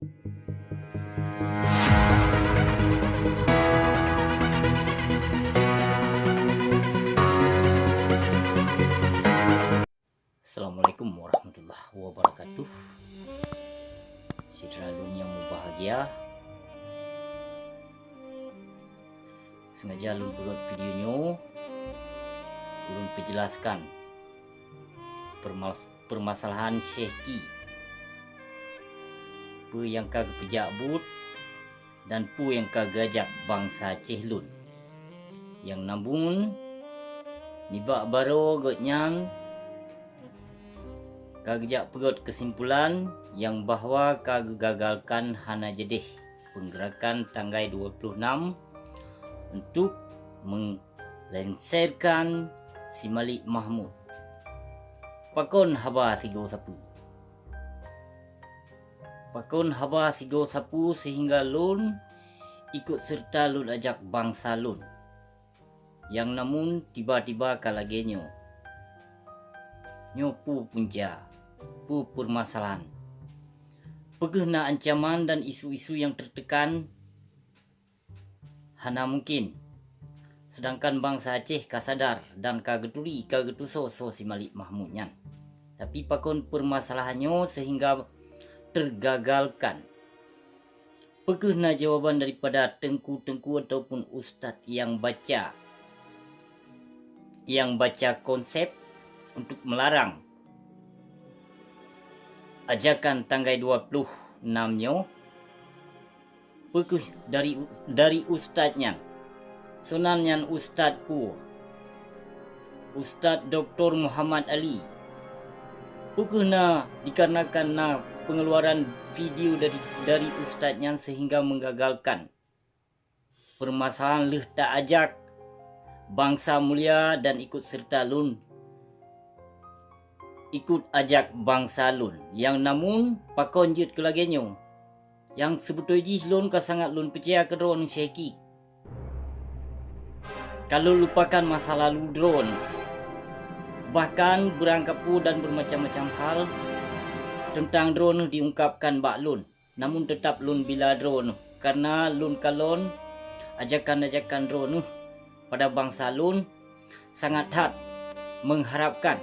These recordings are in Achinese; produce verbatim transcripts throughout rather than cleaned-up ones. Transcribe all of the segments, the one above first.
Assalamualaikum warahmatullahi wabarakatuh. Syedara lôn nyang mubahgia, sengaja lôn buet video nyoe, lôn peujeulaskan permas-, permasalahan Syehki. Peue nyang ka geupeujak buet dan peue nyang ka geuajak bansa Aceh lôn. Nyang namun, nibak baroe gobnyan ka geujak peugét keusimpulan nyang bahwa ka geugagalkan hana jadéh peunggeurakan tanggai dua puluh enam untuk menglenserkan si Malik Mahmud. Pakon haba sigoe sapeue? Pakon haba sigoe sapeue sehingga lôn ikot serta lôn ajak bansa lôn? Nyang namun tiba-tiba ka lagée nyoe. Nyoe peue punca, peue permasalahan? Peugah na ancaman dan isu-isu nyang teutekan? Hana mungkin. Sedangkan bansa Aceh ka sadar dan ka geuturi, ka geutusoe soe si Malik Mahmud nyan. Tapi pakon permasalahan nyoe sehingga tergagalkan? Peugah na jawaban daripada teungku-teungku ataupun ustaz nyang baca, nyang baca konsep untuk melarang ajakan tanggai dua puluh enam nyoe? Peugah dari, dari ustaz nyan. Soe nan nyan ustaz peue? Ustaz Doktor Muhammad Ali. Peugah na dikarenakan na pengeluaran video dari, dari ustaz nyan sehingga menggagalkan permasalahan lheueh ta ajak bansa mulia dan ikot serta lôn ikot ajak bansa lôn. Nyang namun pakon jeuet keu lagée nyoe? Nyang seubeutôi jih lôn ka sangat lôn peucaya keu droeneuh Syehki. Ka lôn lupakan masa lalu droeneuh. Bahkan beurangkapeue dan beumacam-macam hal teuntang droeneuh diungkapkan bak lôn. Namun teutab lôn bila droeneuh, kareuna lôn kalon ajakan-ajakan droeneuh pada bansa lôn sangat that mengharapkan.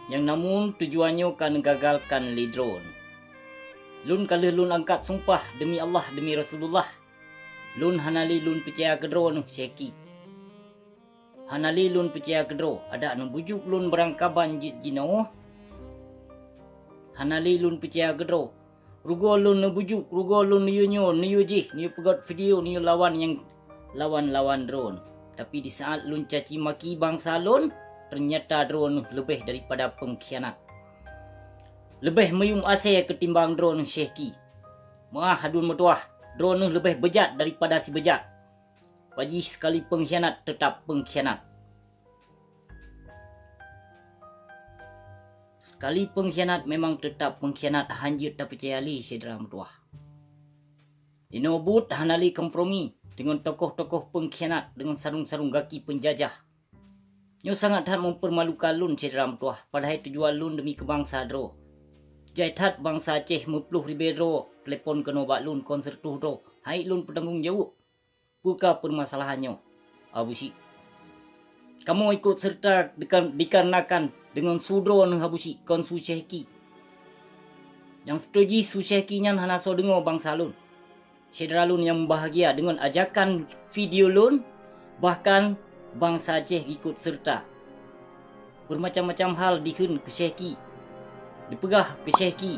Nyang namun tujuan nyoe ka neugagalkan lé droeneuh. Lôn ka lheueh lôn angkat sumpah demi Allah, demi Rasulullah, lôn hana lé lôn peucaya keu droeneuh Syehki. Hana lé lôn peucaya keudroe, adak neubujuk lôn barangkaban jeuet jinoe. Hana lé lôn peucaya keudroe. Rugoe lôn neubujuk, rugoe lôn neuyue nyoe, neuyue jih, neuyue peugét video, neuyue lawan nyang lawan-lawan droeneuh. Tapi di saat lôn caci maki bansa lôn, teunyata droeneuh leubeh daripada peungkhianat. Leubeh meuyum asée keutimbang droeneuh Syehki. Meuah aduen meutuwah, droeneuh leubeh beujat daripada si beujat. Bajih sekali peungkhianat teutab peungkhianat. Sekali peungkhianat memang teutab peungkhianat, hanjeuet tapeucaya lé syedara meutuwah. Inoe buet hana lé kompromi deungon tokoh-tokoh peungkhianat deungon sarong-sarong gaki peunjajah. Nyoe sangat that meupeurmalukan lôn syedara meutuwah, padahai tujuan lôn demi keu bansa droe. Jai that bansa Aceh meuploh ribée droe telepon keunoe bak lôn kon sireutoh droe, hai lôn peutanggong jaweueb. Peue ka peumasalahan nyoe, Abusyik? Kamoe ikot seureuta dika-, dikarenakan deungon su droeneuh Abusyik, kon su Syehki. Nyang seutuju jih su Syehki nyan hana soe deungoe bansa lôn. Syedara lôn nyang mubahgia, deungon ajakan video lôn, bahkan bansa Aceh ikot seureuta. Beumacam-macam hal dikheun keu Syehki, dipeugah keu Syehki,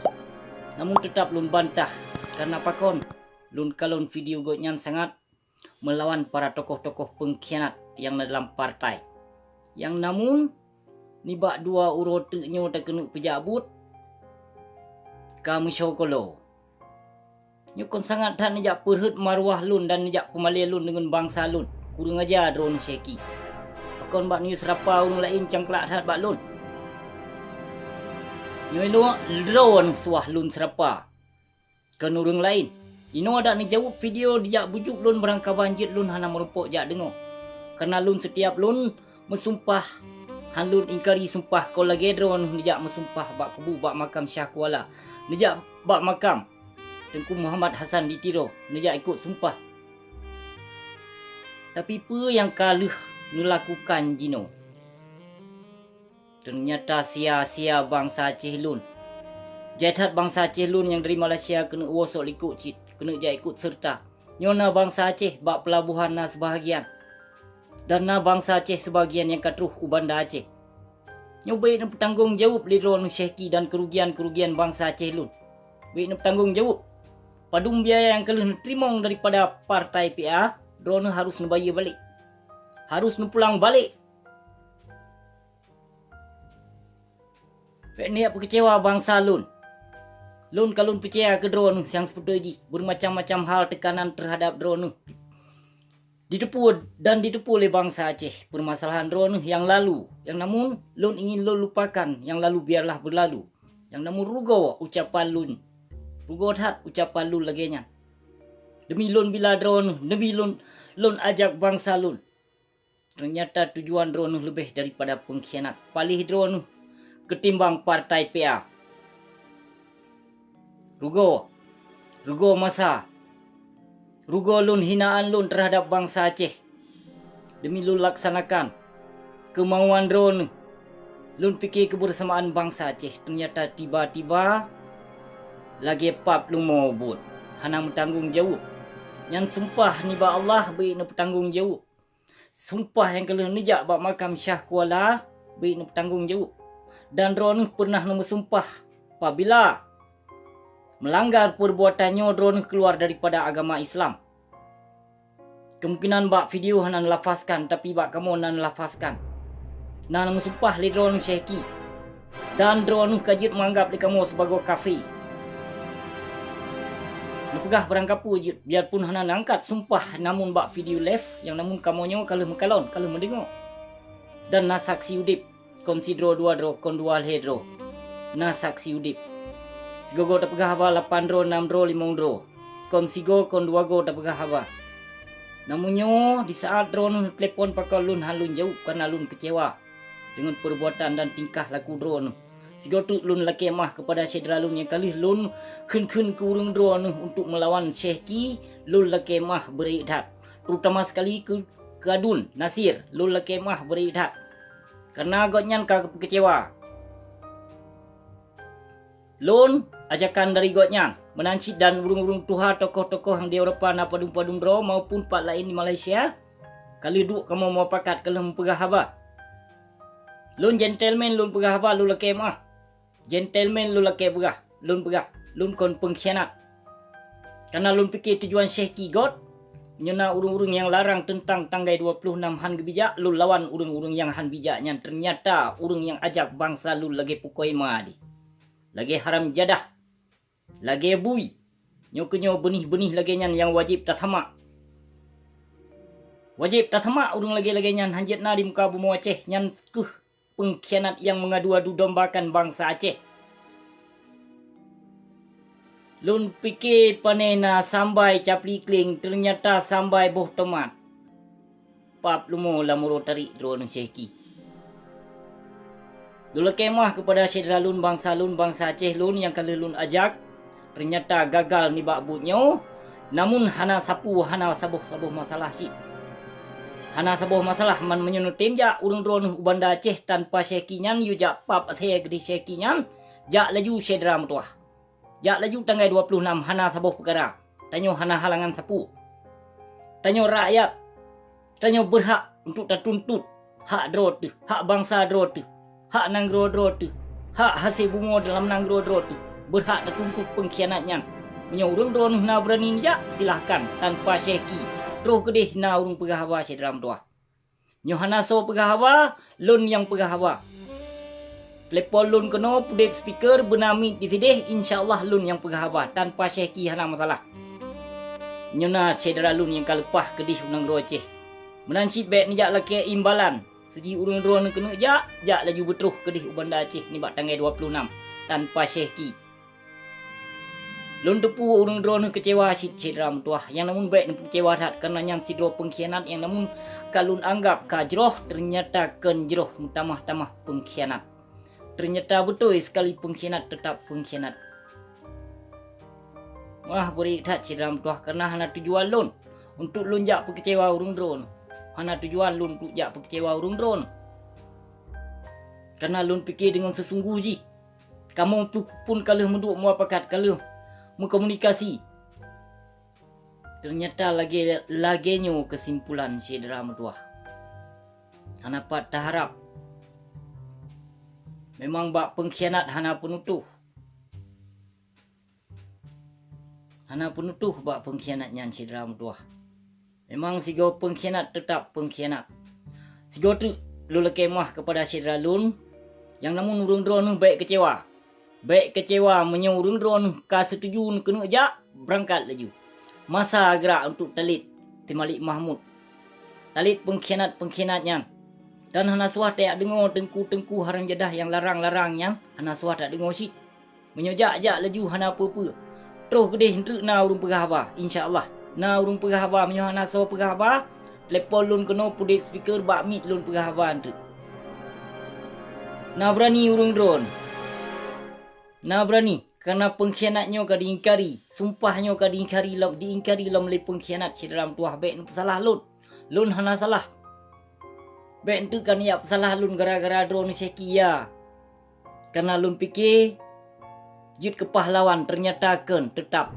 namun teutab lôn bantah, kareuna pakon? Lôn kalon video gobnyan sangat meulawan para tokoh-tokoh peungkhianat nyang na dalam partai. Nyang namun, nibak dua uroe teuk nyoe takeuneuk peujak buet, ka meusyokolo. Nyoe kon sangat that neujak peurhot maruah lôn dan neujak peumalée lôn deungon bansa lôn. Kureueng aja droeneuh Syehki. Pakon bak neuyue seurapa ureuëng laén cangklak that bak lôn? Nyoe lôn droeneuh suwah lôn seurapa keu ureuëng laén. Inoe adak neujaweueb video dijak bujuk lôn barangkaban jeuet lôn hana meurumpok jak deungoe. Kareuna lôn sitiap lôn meusumpah Han lôn ingkari sumpah kon lagée droeneuh neujak meusumpah bak kubu bak makam Syah Kuala, neujak bak makam Teungku Muhammad Hasan di Tiro, neujak ikot sumpah. Tapi peue nyang ka lheueh neulakukan jinoe? Teunyata sia-sia bansa Aceh lôn. Jai that bansa Aceh lôn nyang dari Malaysia keuneuk woe sok likot cit, keuneuk jak ikot seureuta. Nyoe na bansa Aceh bak peulabohan na seubahagian, dan na bansa Aceh seubahagian nyang ka troh u Banda Aceh. Nyoe bèk neupeutanggong jaweueb lé droeneuh syehki dan keurugian-keurugian bansa Aceh lôn. Bèk neupeutanggong jaweueb. Padum biaya nyang ka lheueh neuteurimong daripada partai P A, droeneuh harôh neubayeue balek. Harôh neupulang balek. Bèk neujak peukeucewa bansa lôn. Lôn ka lôn peucaya keu droeneuh nyang seubeutôi jih, beumacam-macam hal teukanan teuhadab droeneuh. Jiteupeue dan jiteupeue lé bansa Aceh peumasalahan droeneuh nyang lalu, nyang namun lôn ingin lôn lupakan nyang lalu biarlah beulalu. Nyang namun rugoe ucapan lôn, rugoe that ucapan lôn lagée nyan. Demi lôn bila droeneuh, demi lôn, lôn ajak bansa lôn. Teunyata tujuan droeneuh leubeh daripada peungkhianat, paléh droeneuh keutimbang partai P A. Rugoe, rugoe masa, rugoe lôn hinaan lôn teuhadab bansa Aceh. Demi lôn laksanakan keumauan droeneuh, lôn pike keubeureusamaan bansa Aceh, teunyata tiba-tiba lagée pap lumoe buet, hana meutanggong jaweueb. Nyan sumpah nibak Allah bèk neupeutanggong jaweueb. Sumpah nyang ka lheueh neujak bak makam Syah Kuala bèk neupeutanggong jaweueb. Dan droeneuh peureunah neumeusumpah pabila meulanggar peurbuatan nyoe droeneuh keuluar daripada agama Islam. Kemungkinan bak video hana neulafazkan, tapi bak kamoe na neulafazkan. Na neumeusumpah lé droeneuh syehki. Dan droeneuh ka jeuet meuanggab lé kamoe sibagoe kafé. Neupeugah barangkapeue jeuet, biarpun hana neuangkat sumpah, namun bak video live nyang namun kamoe nyoe ka lheueh meukalon, ka lheueh meudeungoe. Dan na saksi udeb, kon sidroe dua droe, kon dua lhée droe. Na saksi udeb. Sigoe-goe tapeugah haba lapan droe, nam droe, limong droe. Kon sigoe, kon dua goe tapeugah haba. Namun nyoe, di saat droeneuh neutelepon pakon lôn han lôn jaweueb kareuna lôn keucewa deungon peurbuatan dan tingkah laku droeneuh. Sigoe teuk lôn lakée meu'ah keupada syedara lôn nyang ka lheueh lôn kheun-kheun keu ureuëng droeneuh untuk meulawan syehki, lôn lakée meu'ah beureuëk that. Terutama sekali keu, keu Adun Nasir, lôn lakée meu'ah beureuëk that. Kareuna gobnyan ka geupeu keucewa. Lôn, ajakan dari gobnyan, meunan cit dan ureuëng-ureuëng tuha tokoh-tokoh nyang di Eropa na padum-padum droe maupun pat laén di Malaysia, ka lheueh duek kamoe mupakat keu lheueh meupeugah haba. Lôn gentleman lôn peugah haba lôn lakée meu'ah. Gentleman lôn lakée peugah, lôn peugah, lôn kon peungkhianat. Kareuna lôn pike tujuan syehki göt, nyoe na ureuëng-ureuëng nyang larang teuntang tanggai dua ploh nam han geubijak, lôn lawan ureuëng-ureuëng nyang han bijak nyan, teunyata ureuëng nyang ajak bansa lôn lagée pukoi ma deh. Lagée haram jadah, lagée bui. Nyoe keunyoe beunih-beunih lagée nyan nyang wajéb tasamak. Wajéb tasamak ureuëng lagée-lagée nyan han jeuet na di muka bumoe Aceh, nyan keuh peungkhianat nyang meungadu-adu dombakan bansa Aceh. Lôn pike pane na sambai capli kling, teunyata sambai boh tomat. Pap lumoe lam uroe tarék droeneuh syehki. Lôn lakée meu'ah keupada syedara lôn, bansa lôn, bansa Aceh lôn nyang ka lheueh lôn ajak, teunyata gagal nibak buet nyoe, namun hana sapeue, hana saboh-saboh masalah cit. Hana saboh masalah, man meunyoe neutem jak ureuëng droeneuh u Banda Aceh tanpa syehki nyan, yue jak pap asée geudeh syehki nyan, jak laju syedara meutuwah. Jak laju tanggai dua ploh nam hana saboh peukara. Tanyoe hana halangan sapeue. Tanyoe rakyat. Tanyoe beurhak untuk tatuntut hak droe teuh, hak bansa droe teuh, hak nanggroe droe teuh, hak hase bumoe dalam nanggroe droe teuh. Beurhak tatuntut peungkhianat nyan. Meunyoe ureuëng droeneuh na beurani neujak, silahkan, tanpa syehki. Troh keudeh na ureuëng peugah haba syedara meutuwah. Nyoe hana soe peugah haba, lôn nyang peugah haba. Telepon lôn keunoe, peudeb speaker, beuna mic di sideh, insya Allah lôn nyang peugah haba, tanpa syehki hana masalah. Nyoe na syedara lôn nyang ka leupah keudeh u nanggroe Aceh. Meunan cit bék neujak lakée imbalan, siji ureuëng droeneuh keuneuk jak, jak laju beutroh keudeh u Banda Aceh nibak tanggai dua ploh nam, tanpa syehki. Lôn teupeue ureuëng droeneueh keucewa cit syedara meutuwah, nyang namun bék neupeucewa that, kareuna nyan sidroe peungkhianat nyang namun ka lôn anggab ka jroh, teunyata kon jroh meutamah-tamah peungkhianat. Teunyata beutôi seukali peungkhianat teutap peungkhianat. Wah, beureuek that syedara meutuwah, kareuna hana tujuan lôn untuk lôn jak peukeucewa ureuëng droeneueh. Hana tujuan lôn untuk jak peukeucewa ureuëng droeneueh. Kareuna lôn pike deungon seusunggoh jih. Kamoe pun ka lheueh meuduek mupakat, ka lheueh meukomunikasi. Teunyata lagée, lagée nyoe keusimpulan syedara meutuwah. Hana pat taharab. Memang bak peungkhianat hana peunutoh. Hana peunutoh bak peungkhianat nyan syedara meutuwah. Memang sigoe peungkhianat teutap peungkhianat. Sigoe teuk lôn lakée meuah keupada syedara lôn, nyang namun ureuëng droeneueh bék keucewa. Bék keucewa meunyoe ureuëng droeneueh ka seutuju neukeuneuk jak, beurangkat laju. Masa geurak untuk talét si Malik Mahmud. Talét peungkhianat-peungkhianat nyan. Dan hana suah tajak deungoe teungku-teungku haram jadah nyang larang-larang nyan, hana suah tajak deungoe cit. Meunyoe jak, jak laju hana peue-peue. Troh keudeh eunteuk na ureuëng peugah haba, insya Allah. Na ureuëng peugah haba, meunyoe hana soe peugah haba, telepon lôn keunoe pudeb speaker bak mic lôn peugah haba eunteuk. Na beurani ureuëng droeneueh. Na beurani, kareuna peungkhianat nyoe ka diingkari, sumpah nyoe ka diingkari lom, diingkari lom lé peungkhianat syedara meutuwah bék neupeusalah lôn. Lôn hana salah. Bék eunteuk ka neujak peusalah lôn gara-gara droeneueh Syekh Kia. Kareuna lôn pike, jeuet keu pahlawan, teunyata kon teutap.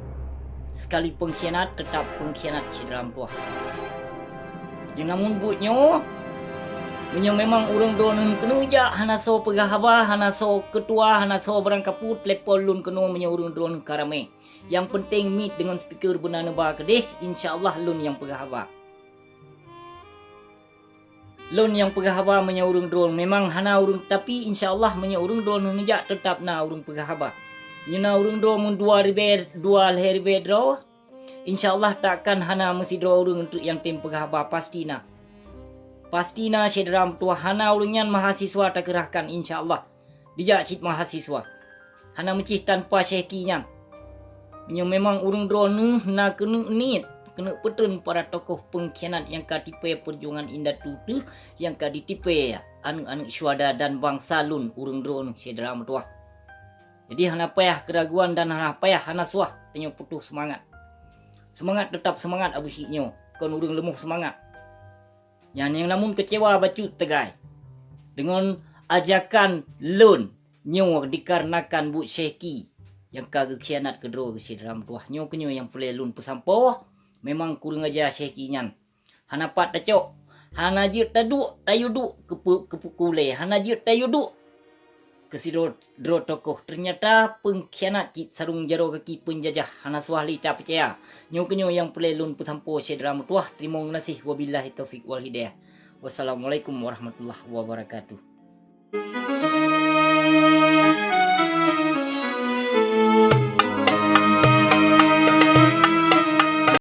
Seukali peungkhianat, teutap peungkhianat syedara meutuwah. Nyang namun buet nyoe, meunyoe memang ureuëng droeneueh keuneuk jak, hana soe peugah haba, hana soe keutua, hana soe barangkapeue, telepon lôn keunoe meunyoe ureuëng droeneueh ka ramé. Nyang peunteng mic deungon speaker beuna neuba keudeh, insya Allah lôn nyang peugah haba. Lôn nyang peugah haba meunyoe ureuëng droeneueh, memang hana ureuëng, tapi insya Allah meunyoe ureuëng droeneueh neujak, teutap na ureuëng peugah haba. Meunyoe na ureuëng droeneueh dua ribée, dua lhée ribée droe, insya Allah takkan hana meusidroe ureuëng eunteuk nyang tem peugah haba, pasti na. Pasti na syedara meutuwah, hana ureuëng nyan mahasiswa takeurahkan, insya Allah. Dijak cit mahasiswa. Hana meucih tanpa Syekh Ki nyan. Meunyoe memang ureuëng droeneueh na keuneuk niet, keuneuk peutreun para tokoh peungkhianat nyang ka tipée peujuangan indatu teuh, nyang ka ditipée aneuëk-aneuëk syuhada dan bansa lôn ureuëng droeneueh syedara meutuwah. Jadi hana payah keuraguan dan hana payah, hana suah tanyoe putôh seumangat. Seumangat teutap seumangat Abu Syik nyoe, kon ureuëng leumôh seumangat. Nyan nyang namun keucewa bacut teugai deungon ajakan lôn nyoe dikarenakan buet Syekh Ki nyang ka geukhianat keudroe geuh syedara meutuwah. Nyoe keunyoe nyang peureulée lôn peusampoe, memang kureueng aja Syekh Ki nyan. Hana pat tacok, hana jeuet taduek, tayue duek keu pu-, keu pukue ulée, hana jeuet tayue duek keu sidroe droe tokoh. Teunyata peungkhianat cit sarong jaroe gaki peunjajah, hana suah lé tapeucaya. Nyoe keunyoe nyang peureulée lôn peusampoe syedara meutuwah. Teurimong geunaséh, wabillahi taufiq wal hidayah. Wassalamualaikum warahmatullahi wabarakatuh.